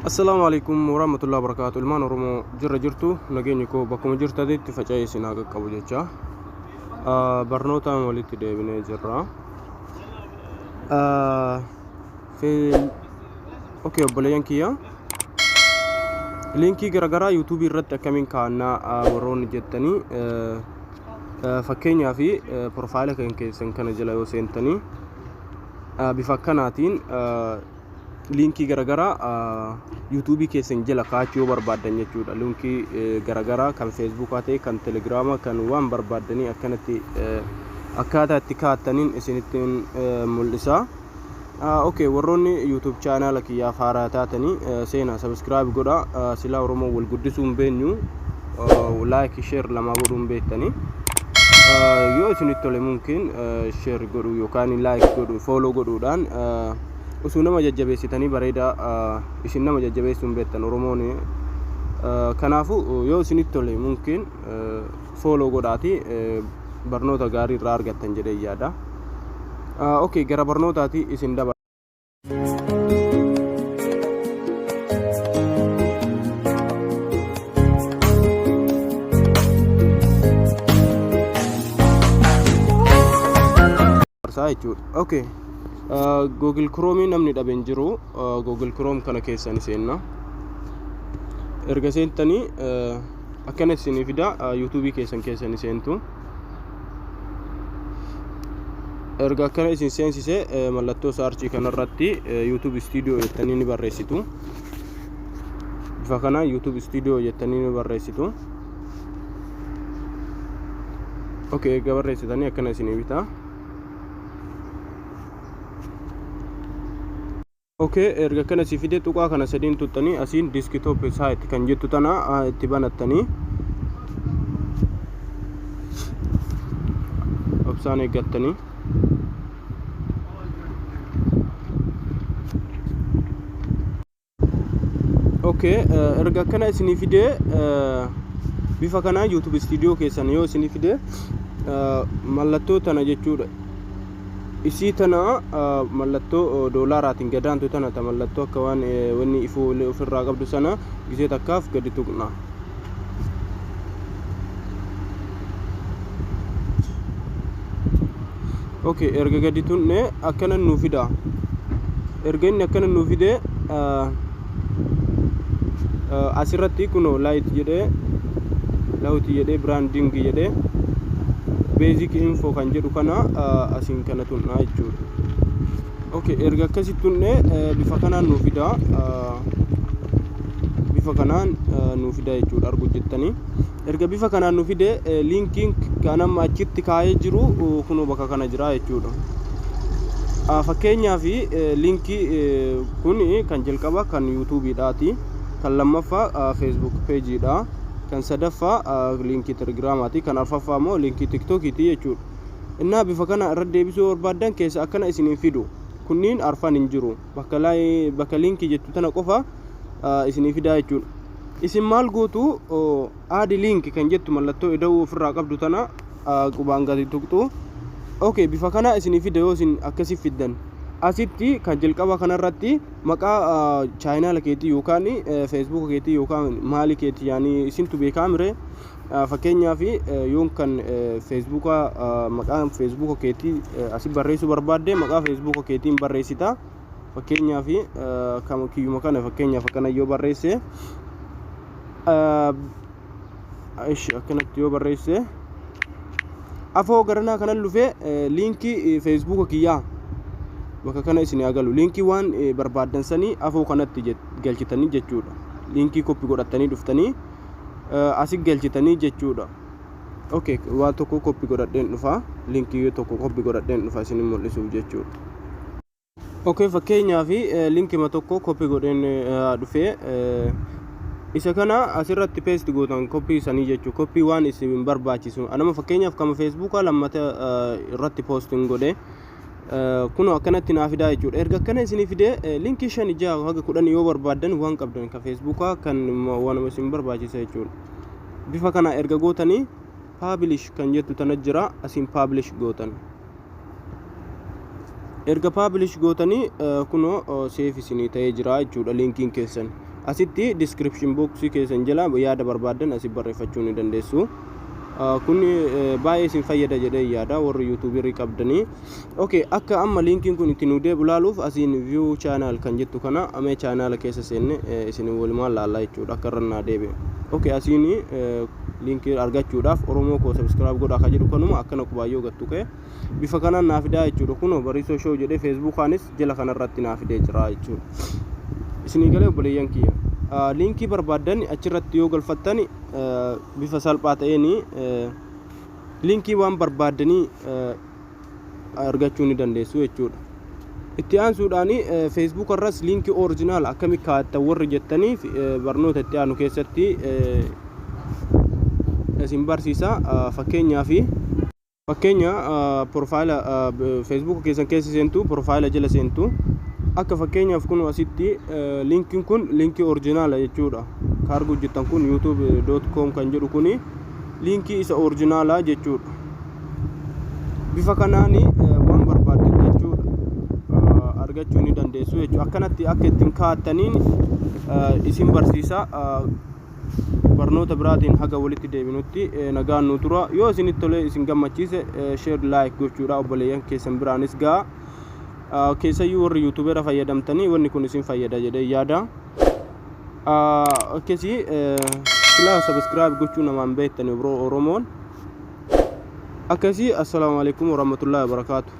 Assalaamu alaikum warahmatullahi wabarakatuh. Ilmaan Oromoo jirra jirtu, nageenyi koo bakkuma jirtanitti faca'ee isin haa qaqqabu jecha. Barnootaan walitti deebinee jirra. Okay, obboleeyyan kiyya. Liinkii garaagaraa yuutuubii irratti akkamiin kaa'annaa warroonni jettanii, fakkeenyaa fi profaayila kan keessan kana jala yoo seentanii bifa akkanaatiin liinkii garaagaraa yuutuubii keessan jala kaa'achuu yoo barbaaddan jechuudha. Liinkii garaagaraa kan feesbuukaa ta'e, kan telegiraamaa, kan waan barbaaddanii akkanatti akkaataa itti kaa'attaniin isinitti mul'isa. Okay, warroonni YouTube chaanaala kiyyaaf haaraa taatanii seenaa subscribe godha. Silaa Oromoo wal guddisuu hin beenyu, like share lamaa godhuu hin beektanii. Yoo isinitti tole mumkin share godhuu yookaan like godhuu, follow godhuudhaan osoo nama jajjabeessitanii bareeda. Isin nama jajjabeessuu hin beektan Oromoon. Kanaafuu yoo isinitti tole mumkin follow godhaati, barnoota gaarii irraa argattan jedhee yaada. Okay, gara barnootaati isin dabarsa. Jechuudha. Okay. Google Chrome namni dhabe hin jiru. Google Chrome kana keessa ni seenna. Erga seentanii akkana isinii fida, YouTube keessan keessa ni seentu. Erga akkana isin seensise mallattoo saarchii kanarratti YouTube Studio jettanii ni barreessitu. Bifa kanaan YouTube Studio jettanii ni barreessitu. Okay, erga barreessitanii akkana isinii bita. Okay, erga kana si fide tuqaa kana sadiin tuttanii asiin desktop site kan jettu tana itti banattanii obsaan eeggattanii. Okay, erga akkana isinii fidee bifa kanaa YouTube studio keessan yoo isinii fide mallattoo tana jechuudha. Isii tana mallattoo doolaaraatiin gadaantu tana, ta mallattoo akka waan wanni ifuu ofirraa qabdu sana gisee takkaaf gadi tuqna. Okay, erga gadi tuqne akkana nuu fida. Erga inni akkana nuu fide asirratti kunoo layout jedhee, layout jedhee, branding jedhee, basic info kan jedhu kana asiin kana tuqnaa jechuudha. Okay, erga akkasitti tuqne bifa kanaan nuu fida. Bifa kanaan nuu fida jechuudha argu jettanii. Erga bifa kanaan nu fide liinkiin kan amma achitti kaa'ee jiru kunoo bakka kana jira jechuudha. Fakkeenyaaf liinkii kun kan jalqaba kan yuutuubiidhaati. Kan lammaffaa Facebook peejiidha. Kan sadaffaa liinkii telegiraamaati. Kan arfaffaa immoo liinkii tiktookiiti jechuudha. Innaa bifa kana irra deebisuu barbaaddan keessa akkana isiniin fidu. Kunniin arfan hin jiru. Bakka liinkii jettu tana qofa isinii fidaa jechuudha. Isin maal gootu? Add link kan jettu mallattoo ida'uu ofirraa qabdu tana qubaan gadi tuqxu. Okay, bifa kana isinii fida. Yoo isin akkasi fiddan asitti kan jalqaba kanarratti maqaa chaayinaala keetii yookaan feesbuuka keetii yookaan maali keetii yaani isintu beekaa mire. Fakkeenyaaf yoon kan feesbuuka maqaan feesbuuka keetii asi barreessuu barbaadde maqaa feesbuuka keetiin barreessita. Fakkeenyaaf kiyyuma kana fakkeenyaaf akkana yoo barreesse, ishi akkanatti yoo barreesse, afoo garanaa kanan lufe liinkii feesbuuka kiyyaa bakka kana isin haa galu. Liinkii waan barbaaddan sanii afoo kanatti galchitanii jechuudha. Liinkii koppi godhattanii dhuftanii asi galchitanii jechuudha. Okay, waan tokko koppi godhadheen dhufa, liinkii tokko koppi godhadheen dhufa isin mul'isuuf jechuudha. Okay, fakkeenyaaf linkima tokko copy godheen dhufee isa kana asirratti paste gootan, copy sanii jechuu, copy waan isin barbaachisu. Anama fakkeenyaaf kama feesbuukaa lammata irratti posting godhe kunoo akkanatti naa fidaa jechuudha. Erga akkana isinii fidee linkii 5, 6 haga 10 yoo barbaaddan waan qabdan ka feesbuukaa kan waanuma isin barbaachisa jechuudha. Bifa kana erga gootanii publish kan jettu tana jira, asiin publish gootan. Erga publish gootanii kunoo save isinii ta'ee jira jechuudha liinkiin keessan. Asitti description box keessan jala yaada barbaaddan asii barreeffachuu ni dandeessu. Kun baay'ee isin fayyada jedhee yaada, warri YouTuberii qabdanii. Okay, akka amma linkiin kun itti nu deebi'u laaluuf asiin view channel kan jettu kana amee channel keessa seenne isin walumaan laallaa jechuudha, akka irra naa deebi'e. Okay, asiin linkii argachuudhaaf Oromoo koo subscribe godhaa ka jedhu kanuma akkana qubaayyoo gattu ka'e bifa kanaan naa fidaa jechuudha. Kunoo Bariisoo Show jedhee Facebookaanis jala kanarratti naa fidee jira jechuudha. Isinii galee, obboleeyyan kiyya? Linkii barbaaddan achirratti yoo galfattan bifa salphaa ta'een linkii waan barbaaddanii argachuu ni dandeessu jechuudha. Itti aansuudhaan Facebook irras linkii original akkami kaa'attan warri jettaniif barnoota itti aanu keessatti isin barsiisa. Fakkeenyaaf, fakkeenya profile Facebook keessan keessa seentu, profile jala seentu. Akka fakkeenyaaf kun asitti linkiin kun linkii original jechuudha. Ka arguu jirtan kun youtube.com kan jedhu kun linkii isa originalaa jechuudha. Bifa kanaan waan barbaaddan jechuudha argachuu ni dandeessu jechuudha. Akkanatti akka ittiin kaa'attaniin isin barsiisa. Barnoota biraatiin haga walitti deebinutti nagaan nu tura. Yoo isinitti tolee isin gammachiise, share, like gochuudha, obboleeyyan keessan biraanis ga'a. Keessayyuu warri YouTubera fayyadamtanii wanni kun isin fayyada jedhee yaada. Akkasii silaa subscribe gochuu namaan beektani biroo Oromoon akkasii. Assalaamu alaikum warahmatullaahi wabarakaatu.